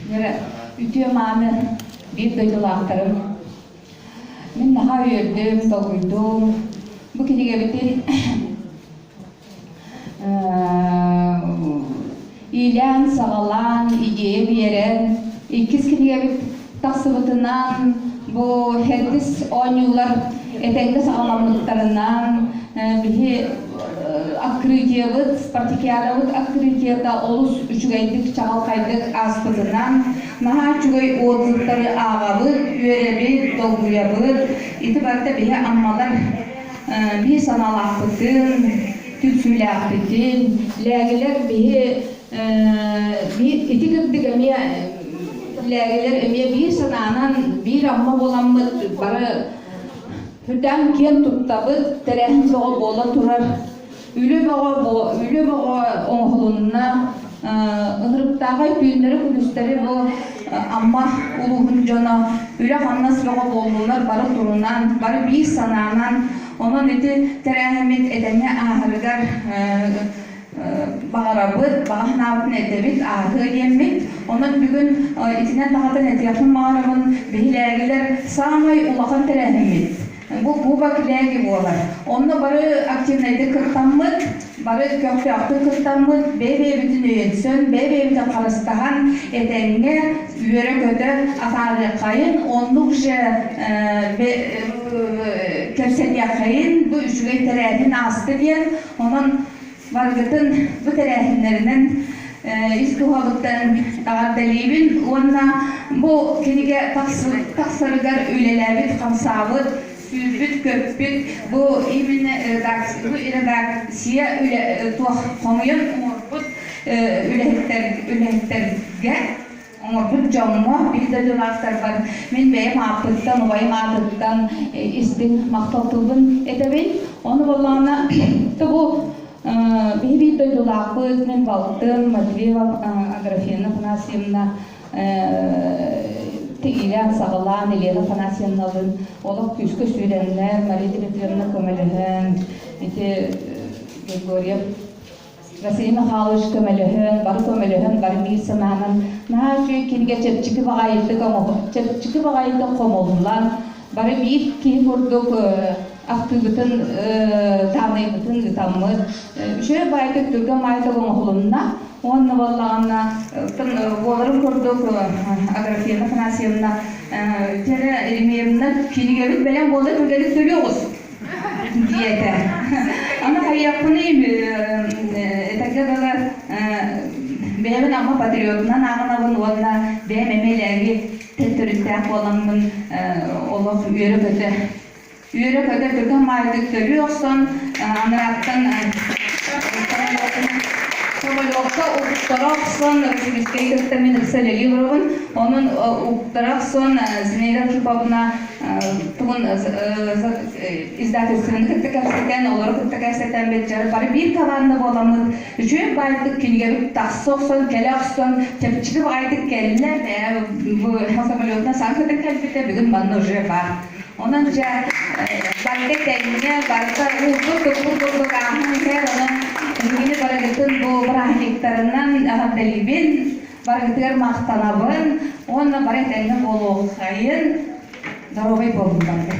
Үтүө мааны биир дойдулаахтарым. Мин наһаа үөрдүм, долгуйдум. Бу кинигэбитин иилээн-саҕалаан, идея биэрэн, иккис кинигэбит тахсыбытынан, бу Хердис оонньуулар этэҥҥэ саҕаламмыттарынан, биһи открытиебыт, спартакиадабыт открытиета олус үчүгэйдик, чаҕылхайдык ааспытынан, наһаа үчүгэй отзывтары ааҕабыт, үөрэбит, долгуйабыт. Ити барыта биһи Аммалар биир санаалаахпытын, түмсүүлээхпитин, лээгилэр биһи ити кырдык эмиэ лээгилэр эмиэ биир санаанан биир Амма буоламмыт бары үрдээн киэн туттабыт, тэрээһин бөҕө буола турар. Үлэ бөҕө үлэ бөҕө оҥоһулунна. Ынырыктааҕай түүннэри-күнүстэри бу Амма улууһун дьоно үлэ-хамнас бөҕө буоллулар, бары турунан, бары биир санаанан. Онон ити тэрээһиммит этэҥҥэ ааһарыгар баҕарабыт, баҕа санаабытын этэбит, ааһыа диэммит. Онон бүгүн итинэн даҕатан этиэхпин баҕарабын, биһилээгилэр саамай улахан тэрээһиммит. Бу Кубок Лээги буолар. Онно бары активнайдык кыттаммыт, бары көхтөөхтүк кыттаммыт, бэйэ-бэйэбитин өйөнсөн, бэйэ-бэйэбитин харыстаһан, этэҥҥэ үөрэ-көтө атаарыаххайын, оннук же кэпсэтиэххэйин, бу үчүгэй тэрээһин ааста диэн, онон барыгытын бу тэрээһиннэринэн ис туһабыттан эҕэрдэлиибин уонна бу кинигэ тахсарыгар үлэлээбит, хамсаабыт, сүүрбүт-көппүт бу именно редакция, бу редакция үлэ туох хомуйан оҥорбут үлэһиттэр үлэһиттэргэ оҥорбут дьоҥҥо биир дойдулаахтарбар мин бэйэм ааппыттан, убайым аатыттан истиҥ махтал тылбын этэбин. Ону буоллаҕына, бу биһи биир дойдулаахпыт, мин балтым Матвеева Аграфена Афанасьевна тигилээн саҕалаан Елена Афанасьевналыын олох күүскэ сүүрэннэр, Мария Дмитриевна көмөлөһөн, ити Григорьев Василий Михайлович көмөлөһөн, бары көмөлөһөн, бары биир санаанан наһаа үчүгэй кинигэ чэпчэки баҕайытык чэпчэки баҕайытык хомуллан, бары биир киһи курдук ахтыыбытын, даанайбытын ыытаммыт, үчүгэй баайытык түргэн баайытык оҥоһулунна. Уонна буоллаҕына, буоларын курдук Аграфена Афанасьевна Тера Еремеевна кинигэбит бэлэм буолла түргэнник төлүөҕүс диэтэ. Аны хайыахпыный этэргэ дылы бэйэбин Амма патриотунан ааҕынабын уонна бэйэм эмиэ лээги төрүттээх буоламмын олох үөрэ-көтө үөрэ-көтө түргэн маайдык төлүү охсон анарааттан самолетка уктара охсон Русскай кытта мин ыкса үлэлии олоробун онон уктара охсон Зинаида Архиповна тугун издательствоны кытта кэпсэтэн, олору кытта кэпсэтэн бэччэр бары биир команда буоламмыт үчүгэй баайдык кинигэбит тахса охсон, кэлэ охсон, чэпчэки баайдык кэллэ, бу самолетна саҥа көтөн кэлбитэ, бүгүн манна уже баар. Онон дьэ барыта тэҥҥэ, барыта уурбут туппут курдук ааһан иһэр, онон эһигини барыгытын бу бырааһынньыктарынан эҕэрдэлиибин, Барыгытыгар махтанабын уонна бары этэҥҥэ буолуоххайын, доруобай буолун барыта.